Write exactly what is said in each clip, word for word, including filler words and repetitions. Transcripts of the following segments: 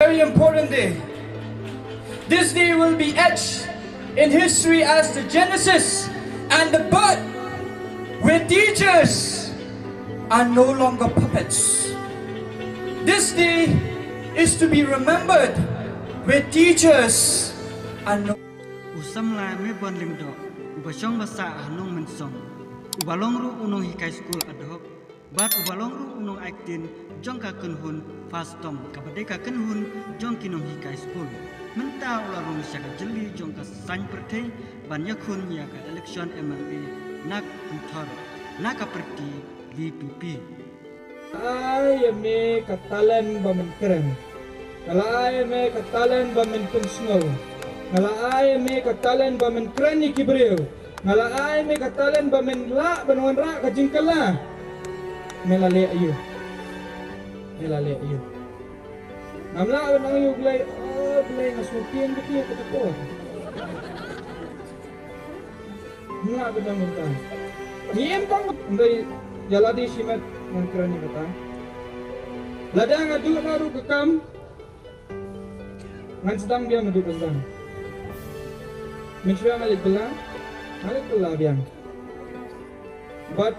Very important day. This day will be etched in history as the genesis and the birth where teachers are no longer puppets. This day is to be remembered where teachers are no U samla Mebon Lyngdoh, uba shong ba sah ha Nongmynsong, uba long ruh u nonghikai skul ad hoc, bad uba long ruh u nongaiktien jong ka kynhun FASTOM, kaba dei ka kynhun jong ki nonghikai skul. Mynta u la rung sha ka jylli jong ka saiñ pyrthei ban ïakhun ïa ka election M L A na Kynthor, na ka party V P P. Ai ïa me ka talent ba men kren. Nga la ai ïa me ka talent ba men pynsngew. Nga la ai ïa me ka talent ba men kren ïa ki briew. Nga la ai ïa me ka talent ba men lah ban wanrah ka jingkylla. Me la leh aïu? Me la leh aïu? Ngam lah ban ong ïa U Blei, oh Blei, nga sngewthuh ïa kata ka por. Nga ba dang mynta. Ngi em tang dei ïa lade shimet ngan kren ïa kata. Lada nga duh naduh ka kam, ngan sdang biang naduh ka sdang. Mynshuwa nga leit bylla, nga leit bylla biang. Bad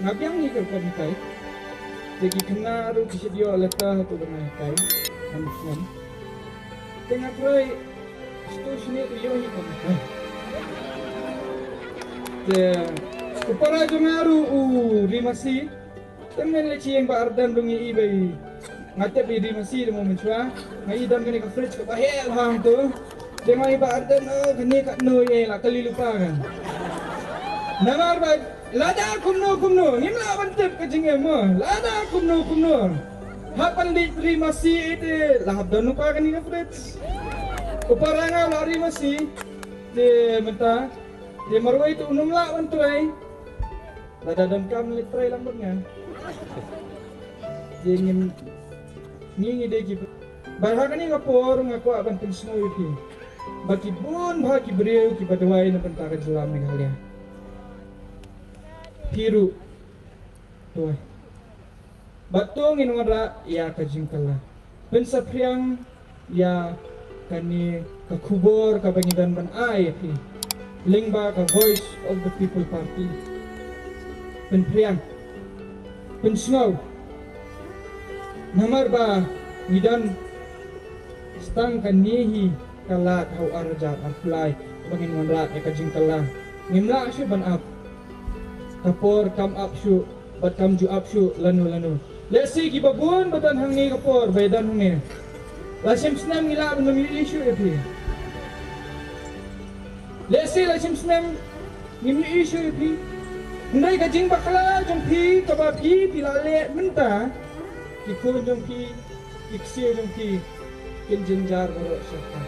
nga biang hi ka rukom hikai. Te ki khynnah ruh ki shu ïoh lehse hato ba nga hikai. Ngam sngewthuh. Te nga trai, stu sini tu yo hi kam. Te u para jong nga ruh u Ri Masi. Te men leit sha ïing Bah Ardent ruh ngi i ba i. Nga tip i Ri Masi ruh mo mynshuwa. Nga i don kane ka fridge kaba heh hangto. Te nga i Bah Ardent, oh, kane katno ïa la kali lypa kan. Namar ba lada kumno kumno, ngim lah ban tip ka jingim mo. Lada kumno kumno. Hap ban leit Ri Masi te la hap don lypa kane ka fridge. U para nga la Ri Masi. Te mynta. Te marwei te u nym lah ban trei. Lada don kam leit trei lang bad nga. Te ngim, ngi ngi dei ki. Bad ha kane ka por nga kwah ban pynsngew ïa phi. Ba ki bun bha ki briew kiba duwai na bynta ka jylla Meghalaya. Phi ruh. Duwai. Bad to ngin wanrah ïa ka jingkylla. Pynsaphriang ïa kane ka khubor kaba ngi don ban ai ïa phi. Lyngba ka Voice of the People Party. Pynphriang. Pynsngew. Namar ba ngi don tang kane hi ka lad ha u ar hajar arphew lai ba ngin wanrah ïa ka jingkylla. Ngim lah shuh ban ap. Ka por kam ap shuh, bad kam ju ap shuh lano lano. Lehse kiba bun ba don hangne ka por ba ïadon hangne. La shim snem ngi lah ban ym ïohi shuh ïa phi. Lehse la shim snem ngim ïohi shuh ïa phi. Hynrei ka jingbakla jong phi kaba phi phi la leh mynta, ki khun jong phi, ki ksiew jong phi kin jynjar baroh sha ka.